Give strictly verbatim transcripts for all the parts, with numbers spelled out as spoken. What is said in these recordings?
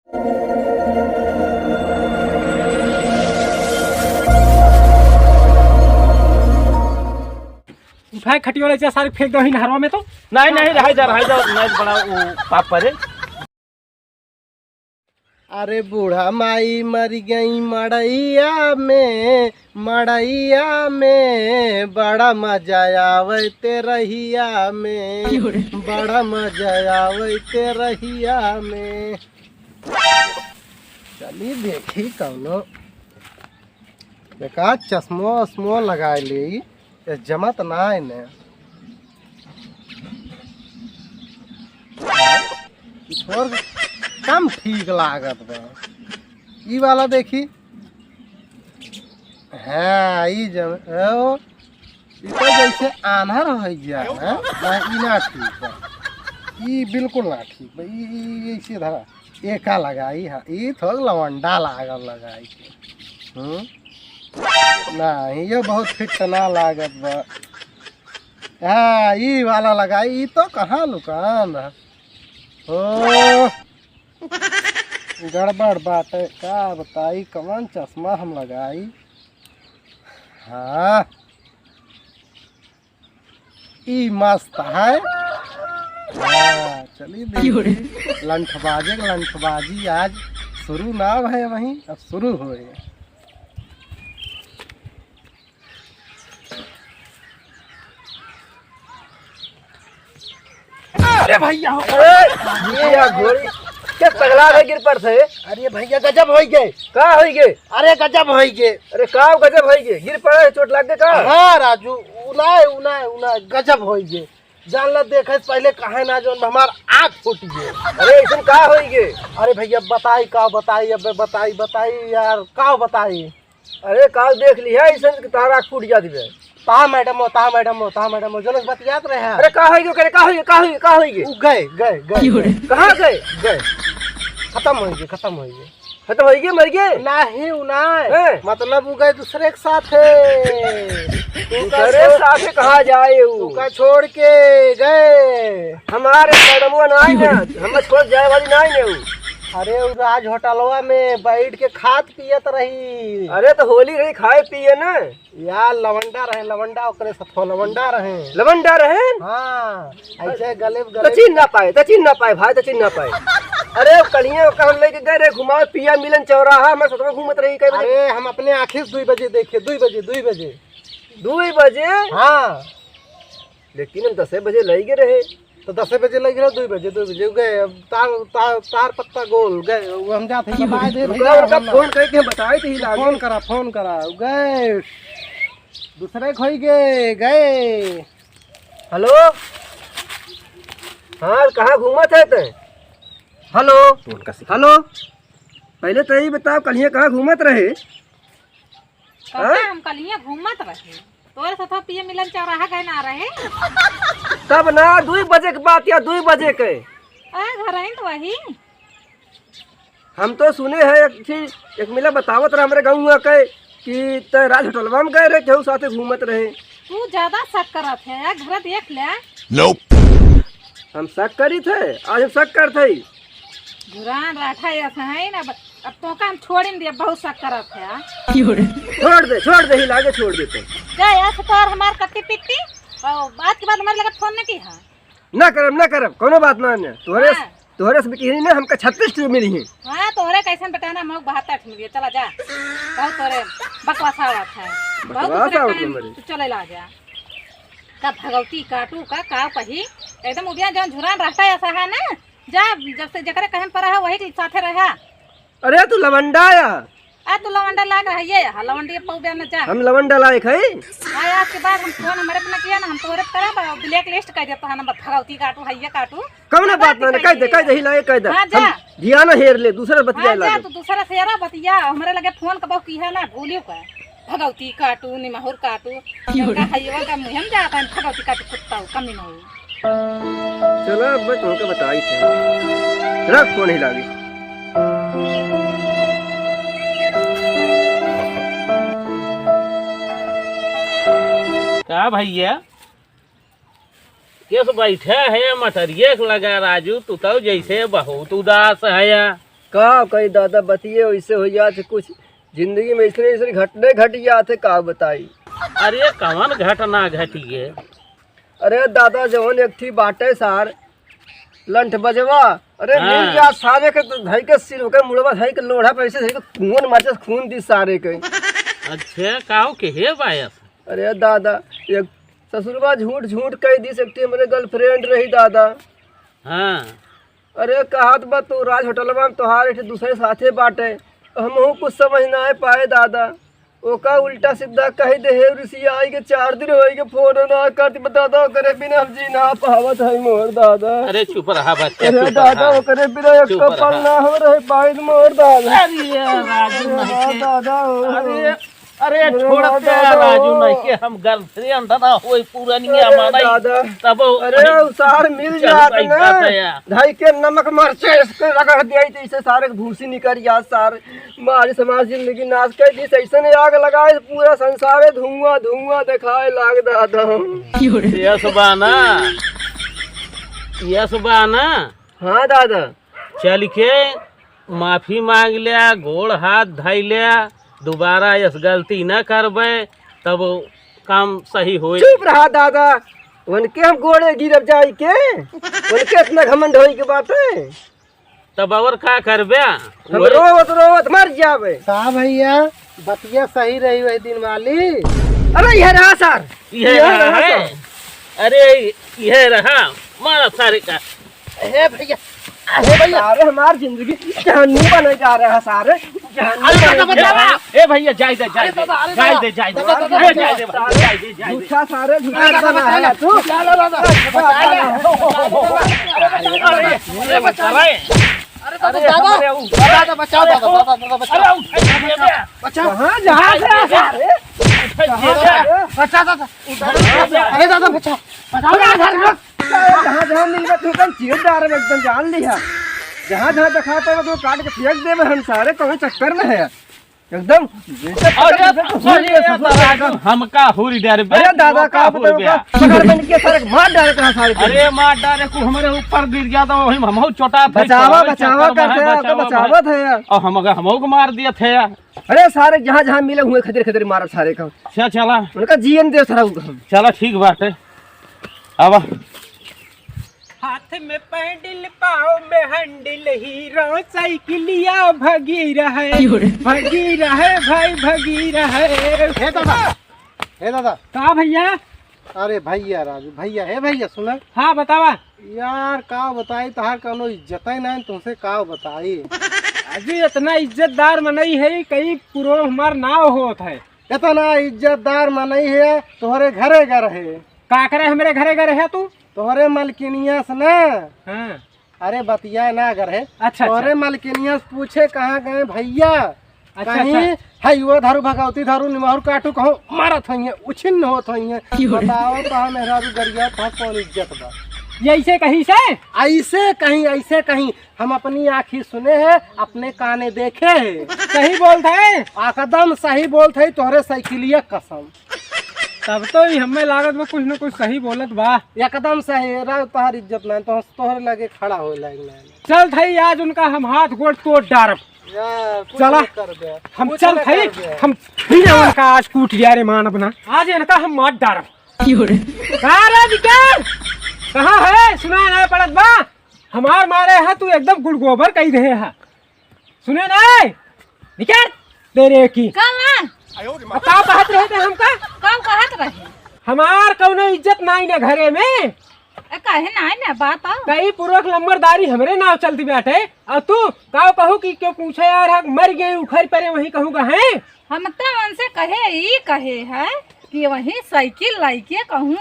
उठाए खटिया ले जा, सारे फेंक दो ही नहरवा में तो। नहीं, नहीं, रह जा, रह जा, नहीं, बड़ा वो पाप परे। अरे बूढ़ा माई मर गई मड़ैया में, मड़ैया में, बड़ा मजा आवे ते रहिया में, बड़ा मजा आवे ते रहिया में। चली देखी कौनो बेकार चश्मो वश्मो लगाए ली, ये जमत ना है ने। ई थोड़ कम ठीक लागत बा। ई वाला देखी, हाँ, ई जम-, ओ, ई तो जैसे आन्हर हो गया है, ना, ई ना ठीक बा, ई बिल्कुल ना ठीक बा, ई, ई, ई ऐसे धरा, एका लगाई, हाँ, ई थोड़ लवंडा लागल लगाई के, हम्म? ना, ये बहुत फिट ना लागत बा। हाँ, ई वाला लगाई, ई तो कहाँ लुकान है? ओ, गड़बड़ बाटे, का बताई, कवन चश्मा हम लगाई? हाँ, ई मस्त है। हाँ, चली देखी, लंठबाजी, लंठबाजी आज शुरू ना भय वहीं, अब शुरू होए। अरे भैया हो। अरे, भैया घोड़ी, के पगला के गिर पड़त है? अरे भैया, गजब होई गे। का होई गे? अरे गजब होई गे। अरे का गजब होई गे? गिर पड़ा है, चोट लाग गे का? हाँ राजू, उनाए, उनाए, उनाए, गजब होई गे। जान ला, देखे से पहले कहे ना, जौन हमार आँख फूट गे। अरे, ऐसन का होई गे? अरे भैया, बताई, का बताई, अबे बताई, बताई यार, का बताई? अरे, का देख लिहा, ऐसन कि तहार आँख फूट जात बे। ता मैडम हो, ता मैडम हो, ता मैडम हो, जौन से बतियात रहे हैं। अरे, का होई गे, करे, का होई गे, का होई गे, का होई गे? उ गए, गए, गए, गए। कहाँ गए? गए। खतम होई गे, खतम होई गे। खतम होई गे, मर गे? नाही, उ नाही। हैं? मतलब उ गए दूसरे के साथे। दूसरे के साथे कहाँ जाए उ? उका छोड़ के गए। हमारे मैडमवा नाही ना, हमें छोड़ जाए वाली नाही ना उ। अरे उ राज होटलवा में बैठ के खात पियत रही। अरे तो होली रही, खाए पिए ना। यार, लवंडा रहे, लवंडा, ओकरे सथवा लवंडा रहे। लवंडा रहे? हाँ, ऐसे गले में, गले तो चिन्ह ना पाए, तो चिन्ह ना पाए भाई, तो चिन्ह ना पाए। अरे, कलिए ओका हम लेके गए रहे घुमावे, पिया मिलन चौराहा, हमारे सथवा घूमत रही कई बजे। अरे, हम अपने आँखी से दुई बजे देखे, दुई बजे, दुई बजे। दुई बजे? हाँ। लेकिन हम दसे बजे लइ गए रहे। तो दसे बजे लइ गए रहे, दुई बजे, दुई बजे गए। अब तार, तार, तार पत्ता गोल गए, वो हम जात हैं, बताए दे रुका, भैया, रुका, हम फोन करके बताए थे ही लागे। फोन करा, फोन करा, गए। दूसरे खोई गए, गए। हेलो? हाँ, कहाँ घूमत है ते? हेलो? हेलो? पहले तो यही बताओ, कलिए कहाँ घूमत रहे? कहाँ हाँ? हम कलिए घूमत रहे? तोरे साथ पिए मिलन चौराहा गए ना रहे? तब ना, दुई बजे के बात या दुई बजे के। आ, घर आइन तो वही। हम तो सुने हैं एक चीज, एक मिला बतावत रहा हमरे गाँव के कि ते राज होटलवा में गए रहे, केहू साथे घूमत रहे। तू ज्यादा शक करत है, घर देख ले। हम शक करी थे, आज हम शक करत हई। झुरान राठा ऐसा है ना, अब, अब तोका हम छोड़िन दिया, बहुत शक करत है। छोड़ दे, छोड़ दे, ही लागे छोड़ दे तो। जा, ऐसे तो और हमार कट्टी पिट्टी, और बात के बाद हमारे लगे फोन न की है। ना करब, ना करब, कोनो बात ना है। तोहरे, हाँ। तोहरे से बिटिहरी ने हमका छत्तीस ठो मिली हैं। हाँ, तोहरे कैसन बेटा ना, मौक बहत्तर ठो मिली है। चला जा, बहुत तोहरे बकवास आवत है। बहुत बकवास दूसरे आवत है काम मेरे। तू चले ला जा। का भगवती काटू का, का कही, एकदम उबिया जौन झुरान रहता है ऐसा है ना, जा, जब से जेकरे कहन पर है, वही के साथे रहा। अरे, तू लवंडा या? आ, तू लवंडा लाग रहा है, ये, हाँ, लवंडी पौबे न जा। हम लवंडा लायक है? हाँ, आज के बाद हम फोन हमारे पे न किया ना, हम तोहरे पे करब, और blacklist कर देता है, नंबर भगवती काटू, हइये काटू। कौनो बात ना, कह दे, कह दे, हिला के कह दे। हाँ, जा। हम ध्यान हेर ले, दूसरे बतिया हाँ, जा, लागे। तू दूसरा से यारा बतिया, हमारे लगे फोन कबो की है ना, भूलियो का। भगवती काटू, निमहुर काटू, का हइये का मुँह हम जाता है, भगवती काटू कुत्ता, कमी नहीं। चला, अब मैं तुमको बताई थे। रख फोन हिला के। का भैया? केस बैठे है मटरिये के लगा राजू, तू तो जैसे बहुत उदास है। का कही दादा, बतिये वैसे हो जात है कुछ। जिंदगी में ऐसने ऐसने घटने घट जात है, का बताई। अरे कवन घटना घटी है? अरे दादा, जवन एक थी बाटे सार, लंठ बजवा, अरे हाँ। मिल जा सारे के, तो धई के सिर के मुड़वा धई के लोढ़ा पे ऐसे धई के खून मार खून दी सारे के। अच्छा, काहो के हे बायस? अरे दादा, एक ससुरवा झूठ झूठ कह दी, एक ठे हमरे गर्लफ्रेंड रही दादा। हाँ। अरे कहत बा तू राज होटलवा में तोहार एक ठे दूसरे साथे बाटे, हमहू कुछ समझ ना पाए दादा। ओका उल्टा सीधा कह दे, हे रिसियाई के चार दिन होई के फोन ना करती, बता दो, ओकरे बिना हम जी ना पावत है मोर दादा। अरे चुप रहा बच्चा, अरे चुप दादा, रहा। ओकरे बिना एक चुप पल रहा। ना हम रह पाइत मोर दादा। अरे राजू अरे नहीं के। दादा, ओ। अरे, अरे अरे छोड़ दे दादा, राजू ओ। नहीं के, हम गर्लफ्रेंड ना होई पुरनिया अरे मानाई, दादा। तब ओ अरे नहीं उ सार मिल चल जात भाई ना। जाता है। धई के नमक मरचे इसके रगड़ दिया तो इसे सारे के भूसी निकल जात सार। मारी समाज जिंदगी नाश कर दी, ऐसन आग लगाए पूरा संसार धुआं धुआं दिखाए लाग दादा। यस बा ना, यस बा ना। हाँ दादा। चल के माफी मांग ल्या, गोड़ हाथ धइ ल्या, दोबारा यस गलती न करबे, तब काम सही होई। चुप रहा दादा, उनके हम गोड़े गिरब जाई के, उनके इतना घमंड होई के बाटे। तब और का करबे? हम वही रोवत रोवत मर जाबे। का भैया, बतिया सही रही वही दिन वाली? अरे यह रहा सर, यह यह रहा रहा है। सर। अरे यह रहा, मारा सारे का। हे भैया, हे भैया। अरे हमार जिंदगी जहन्नुम बने जा रहा है सारे, जहन्नुम अरे बने दादा, जा रहा है। बचावा। ए भैया, जाए दे, जाए अरे दे, दादा, अरे जाए दादा। दे, जाए दे, दादा, दादा, ए, जाए दे, बचावा। जाए दे, जाए दे। झूठा सारे, झूठा अरे दादा, बना है तू। बचा लो दादा, बचा लो दादा। अरे, अरे, अरे, बचा लो। अरे, अरे, अरे, दादा, अरे, उठा। दादा, बचाओ, दादा, दादा, दादा, बचाओ। अरे, उठा, उठा, उठा। बचाओ। कहाँ जा रहा है सारे? उठा, कहाँ जा रहा है? बचा, दादा। उठा, उठा। अरे, दादा, बचाओ। बचाओ, दादा, घर में। जहाँ, जहाँ मिलबे, तू एकदम चीर डारे, एकदम जान लिहा। जहाँ, जहाँ दिखाता है, तो काट के फेंक देबे हम सारे, कोई चक्कर में है। एकदम, अरे, अरे, हमका हुरी डारे बे, अरे दादा, का बताओ, का पकड़ बन के सारे मार डारे कहाँ सारे के। अरे मार डारे को हमरे ऊपर गिर गया तो वही हमहू चोटा थे, बचावा, बचावा करते हैं, आपका बचावा थे यार। और हम, हमहू को मार दिया थे यार। अरे सारे जहाँ, जहाँ मिले हुए खदेर, खदेर मारा सारे का। अच्छा, चला। उनका जीवन दे सारा उनका हम। चला, ठीक बात है। अब हाथ में पैडिल, पाँव में हैंडल, हीरो साइकिलिया भगी रहे, क्यों रे? भगी रहे भाई, भगी रहे। हे दादा, हे दादा। का भैया? अरे भैया राजू, भैया, हे भैया, सुना। हाँ, बतावा। यार, का बताई, तहार कौनो इज्जत ही नहीं, तुमसे का बताई। अजी, इतना इज्जतदार मनई है, कई पुरो हमार नाव होत है। इतना इज्जतदार मनई है, तोहरे घरे घर है। का करे हमरे घरे घर है तू? तोहरे मलकिनिया से ना। हाँ। अरे बतिया ना अगर है। अच्छा, तोहरे अच्छा। मलकिनिया से पूछे कहाँ गए भैया? अच्छा, कहीं अच्छा। है वो धरू भगवती धरू निमहर काटू कहूँ मारत होइए, उछिन्न होत होइए। क्यों रे? बताओ तो हम मेहरारू गरिया तो कौन इज्जत बा? ये ऐसे कहीं से? ऐसे कहीं, ऐसे कहीं। हम अपनी आँखी सुने हैं, अपने काने देखे हैं। सही बोलत है। एकदम सही बोलत है, तोहरे साइकिलिया कसम। तब तो ई हमें लागत बा कुछ न कुछ सही बोलत बा। एकदम सही, रा-, तोहार इज्जत ना, तो तोहरे लगे खड़ा होए लायक ना। चल थई, आज उनका हम हाथ गोड़ तोड़ डारब। यार, कुछ चला। न कर दे। हम कुछ चल न थई, कर दे। हम फिर उनका आज कूट लिया रे मान अपना। आज इनका हम मार डारब। क्यों रे? का रे विकास? कहाँ है? सुना ना पड़त बा। हमार मारे है तू एकदम गुड़ गोबर कही दे है। सुने ना, निकल तेरे की। का बा? अब का कहत रहे थे हमका? का कहत रहे? हमार कौनो इज्जत नाई ना घरे में। ए, काहे नाई ना बात आ? कई पुरख लम्बरदारी हमरे नाव चलती बाटे। और तू का कहू कि क्यों पूछे यार, हम मर गए उखड़ परे वहीं कहूँगा हैं? हम तो उनसे कहे, ई कहे है कि वहीं साइकिल लाइके कहूँ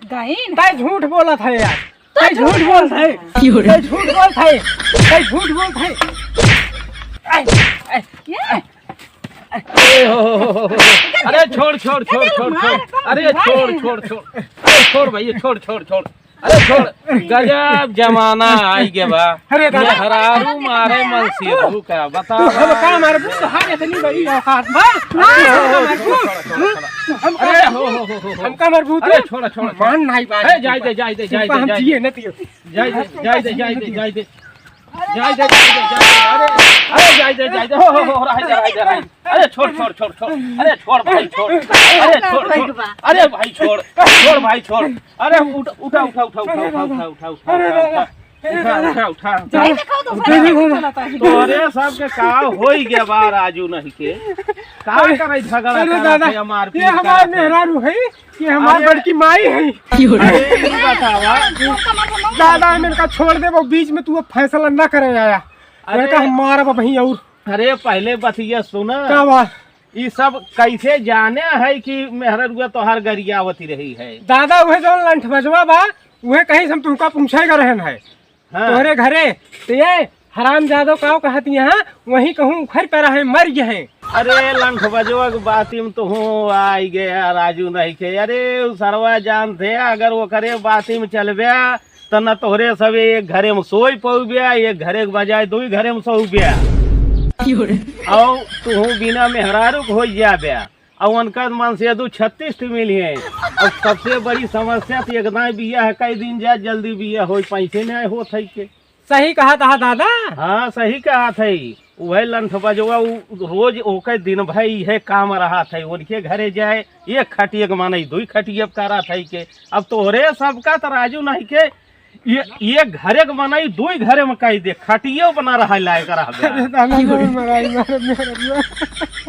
गईन। तै झूठ बोलत है यार। तै झूठ बोलत है। क्यों रे? तै झूठ बोलत है। तै झूठ बोलत है। आय, आय, ये? आय। अरे हो, हो, हो, हो, हो। अरे छोड़, छोड़, छोड़, अरे छोड़, मार छोड़। कौन अरे मारे? छोड़, छोड़, छोड़। अरे छोड़ भैया, छोड़, छोड़, छोड़। अरे छोड़। गजब जमाना आई गे बा। अरे दादा। मेहरारू मारे मन से तू का बता। तू हम का मारबू? तोहार इतनी बड़ी औकात बा? हाँ। अरे छोड़, छोड़, छोड़, छोड़। हम अरे का हो, हो, हो, हो, हो। हम का मारबू तू? अरे छोड़, छोड़, छोड़। मान नहीं बा। अरे जाए दे, जाए दे, जाए दे, हम जाए दे। जिए न दियो। जाए दे, जाए दे, जाए दे, जाए दे। जाए दे, जाए दे, जाए दे। अरे, अरे, जाए दे, जाए दे। हो, हो, हो, रहा है, रहा है, रहा है। अरे, छोड़, छोड़, छोड़, छोड़। अरे, छोड़ भाई, छोड़। अरे, छोड़, छोड़। अरे, भाई, छोड़। छोड़ भाई, छोड़। अरे, उठ, उठा, उठा, उठा। अरे, दादा। उठा, उठा, उठा। जाए देखाओ तो। तोरे सबके का होई गया बा राजू नहीं के? का करे झगड़ा अरे करत दादा, है, मारपीट ये हमार करत है? मेहरारू है, ये हमार अरे बड़की माई है। अरे, ई बतावा। दादा, हम इनका छोड़ देबो, बीच में तू अब फैसला ना करे आया। अरे इनका हम मारब अबहीं और। अरे, पहले बतिया सुना। का बा? ई सब कैसे जाने है कि मेहररुआ तोहार गरियावती रही है? दादा, उहे जौन लंठ बजवा बा, उहे कहीं से हम तुमका पूछे का रहन है। हाँ। तोहरे घरे, तो ये हरामजादो काव कहत यहाँ, वहीं कहूँ उखर पर है, मर गए हैं। अरे लंठ बजवा के बाती में तो हूँ आई गया राजू नहीं के। अरे उ सरवा जानते, अगर ओकरे बाती में चलबे, त न तोहरे सब एक घरे में सोई पउबे, एक घरे के बजाय दुई घरे में सोउबे। क्यों रे? और तू बिना मेहरारू के हो जाबे। और उनका मन से दू छत्तीस ठे मिली हैं। और सबसे बड़ी समस्या तो एक दाई बिया है, कई दिन जा जल्दी बिया होई, पैसे नहीं होत है के। सही कहा था दादा। हाँ, सही कहा था। वह लंठ बजवा, उ रोज ओके दिन भर इहे काम रहा था, उनके घरे जाए, एक खटिया के माने दुई खटिया करा था के। अब तोहरे सबका तो राजू नहीं के, ये, ये घरे के मनई दुई घरे में कह दे, खटियो बना रहा है लायक रह गया। अरे दादा, ना मराई, मारे, मारे, मारे।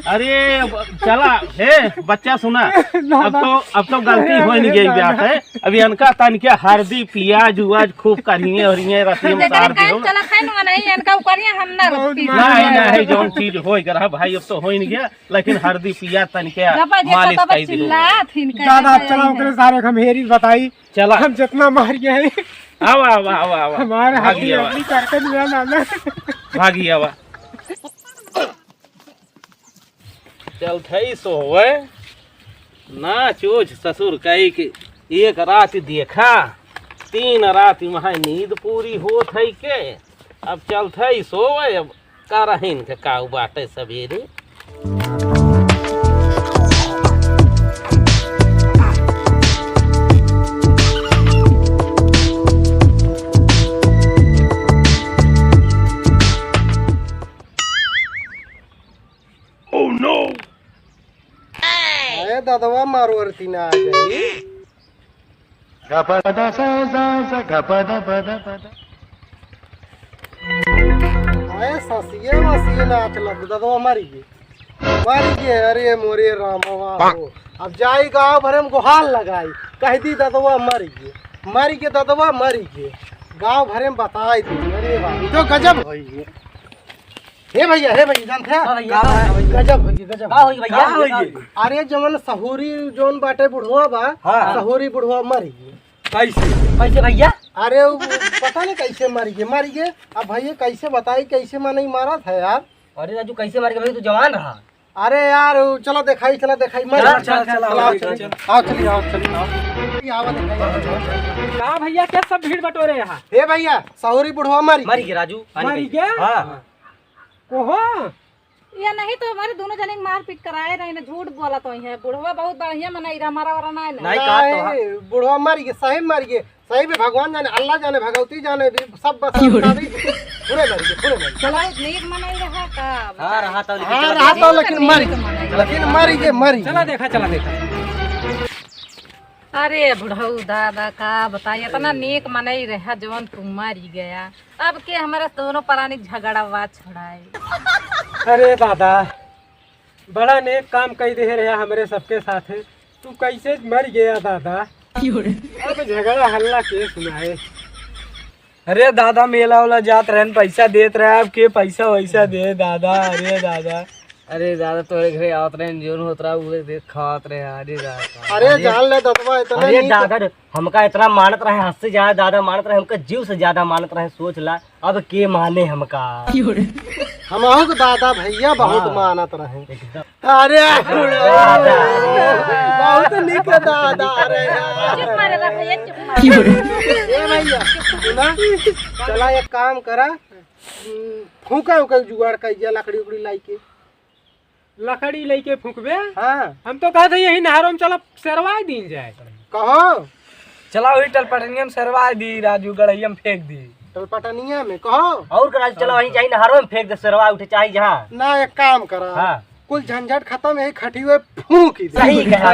अरे अब चला, हे बच्चा सुना, ना, अब ना। तो, अब तो गलती अरे, हो नहीं अरे, गई ना, बात ना। है। अब इनका तन के हरदी, पियाज, उआज खूब करिए और ये रतिये में जेकरे तार काहे दियो। चला खाए ना नहीं, इनका ऊपर ये हम ना बहुत पीस नहीं, मार नहीं, जौन चीज हो गया भाई, अब तो हो ही नहीं गया, लेकिन हरदी, पियाज तन के गपा जे मालिश कतबा कर दियो। चिल्लात हिन, दादा, कैसे चला, कैसे? ओकरे सारे हम हेरी बताई। चला। हम जितना मार गए हैं। आवा, आवा, आवा, आवा। हमारे भागी हड्डी, आवा। हड्डी करके दिया ना, ना। भागी आवा। चल थई सोवे। ना चोच ससुर कही कि एक रात देखा, तीन रात वहाँ नींद पूरी होत है के। अब चल थई सोवे, अब का रहीन के काऊ बाटे सवेरे। Oh no! अरे ददवा मारवरती ना आ गई। अरे ससिए मसिए नाच लग ददवा मरी गे, मरी गे। अरे मोरे रामवा हो। अब जाई गाँव भरे में गोहार लगाई, कह दी ददवा मरी गे, मरी गे ददवा मरी गे। गाँव भरे में बताई दी। अरे बाप, तो गजब होई गे। हे भैया, हे भैया, जानत है? हाँ भैया, का का भैया? गजब होई गे, गजब। का होई भैया? का होई गे? अरे जवन सहूरी जवन बाटे बुढ़वा बा, हाँ। सहूरी बुढ़वा मरी गे। कैसे? कैसे भैया? अरे उ पता नहीं कैसे मरी गे, मरी गे। अब भैया कैसे बताई, कैसे मनई मारत है यार? अरे राजू, कैसे मरी गे भैया, तू जवान रहा। अरे यार, उ चला देखाई, चला देखाई, मरी चला, गे। चला, चला, चला, आओ, चला, चला। चला। आओ, चली, आओ, चली, आओ। ये आवा देखाई, आओ, चला। का भैया, क्या सब भीड़ बटोरे यहाँ? हे भैया, सहूरी बुढ़वा मरी। मरी गे राजू, मरी गे? हाँ। ओहो। ये नहीं तो हमारे दोनों जने के मारपीट कराए रहे ना, झूठ बोलत होई है। बुढ़वा बहुत बढ़िया मनई रहा, मारा वारा ना है ना। नहीं, कहा तो नहीं, बुढ़वा मरी गे, सही मरी गे, सही में भगवान जाने, अल्लाह जाने, भगवती जाने, भी सब बस क्यों रे? बता दी। पूरे मरी गे, पूरे मरी गे। चला। बहुत नीक मनई रहा का? हाँ, रहा था, लेकिन हाँ, चला रहा था, लेकिन मरी गे, लेकिन मरी गे, मरी गे। चला देखा, चला देखा। अरे बुढ़ऊ दादा, का बताई, इतना नीक मनई रहा, जवन तू मरी गया। अब के हमारे दोनों परानी झगड़वा छुड़ाए। अरे दादा, बड़ा नेक काम कई दे रहे हमरे सबके साथे। तू कैसे मर गया दादा? अब झगड़ा हल्ला के सुनाए? अरे दादा, मेला वाला जात रहन, पैसा देत रहे, अब के पैसा वैसा दे दादा। अरे दादा। अरे दादा, तोरे घरे आवत रहन, जोन होत रहा, उहे देख खात रहे। अरे दादा। अरे अरे, जान ले दतवा, इतना अरे नीक दादा, हमका इतना मानत रहे, हद से ज्यादा दादा मानत रहे, हमका जीव से ज्यादा मानत रहे। सोच ला, अब के माने हमका। हमहू के दादा भैया बहुत हाँ। मानत रहे। एकदम। अरे दादा। बहुत नीक दादा रहे यार। चुप मारे रहा भैया, चुप मारे। ए भैया, सुना, चला एक काम करा, फूका उका जुगाड़ कर दिया, लकड़ी उकड़ी लाई के। लकड़ी लेके फूकबे? हाँ। हम तो कहत है यही नहरों में चला सेरवाई दीन जाए। कहो। चला वही टलपटनिया में सेरवाई दी, राजू गड़हिया में फेंक दी। टलपटनिया में कहो। और का राजू, चलो वहीं जाई नहरवा में फेंक दे, सरवा उठे चाही जहाँ। ना, एक काम करा। हाँ। कुल झंझट खत्म, यही खटियो फूंक ही दे। सही कहा।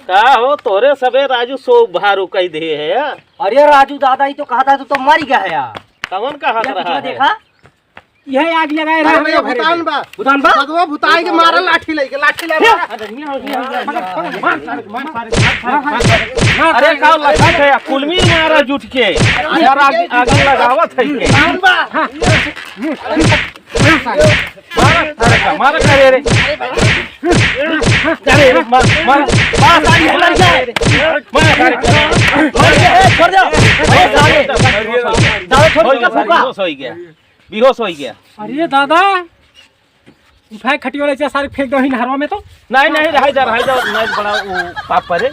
का हो, तोरे सबे राजू सो भारू कह दे है यार। अरे राजू दादा, ई तो कहत है तू तो मर गया है यार। कौन कहत ये रहा है? देखा, यह आग लगाए रहा अरे है भैया, भुतान बा। भुतान बा? सगवा भुताई के मारा, लाठी लेके, लाठी ले मारा। अरे का लखत है, कुलमी मारा जुट के। यार आग, आग लगावत है के। भुतान बा। मारा, मारा, मारा, अरे रे। अरे रे, मार, मार, मार, सारी है, लड़ जाए। मार, सारी। छोड़ दे, ए, छोड़ दे। ए, सारे। दादा, छोड़ दे, फूका। बेहोश हो गया। बेहोश हो गया। अरे दादा, उठाए खटिया ले जा, सारे फेंक दो ही नहरवा में तो। नहीं, नहीं, रह जा, रह जा, नहीं, बड़ा वो पाप परे।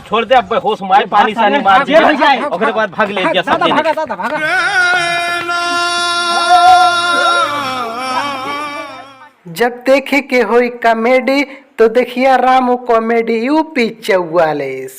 छोड़ दे, अब बेहोश मार, पानी सानी मार दिया। भाग जाए। ओकरे बाद भाग ले जा, सब दादा, देने। भागा, दादा, भागा। जब देखे के होई कॉमेडी, तो देखिया रामू कॉमेडी यूपी चौवालीस।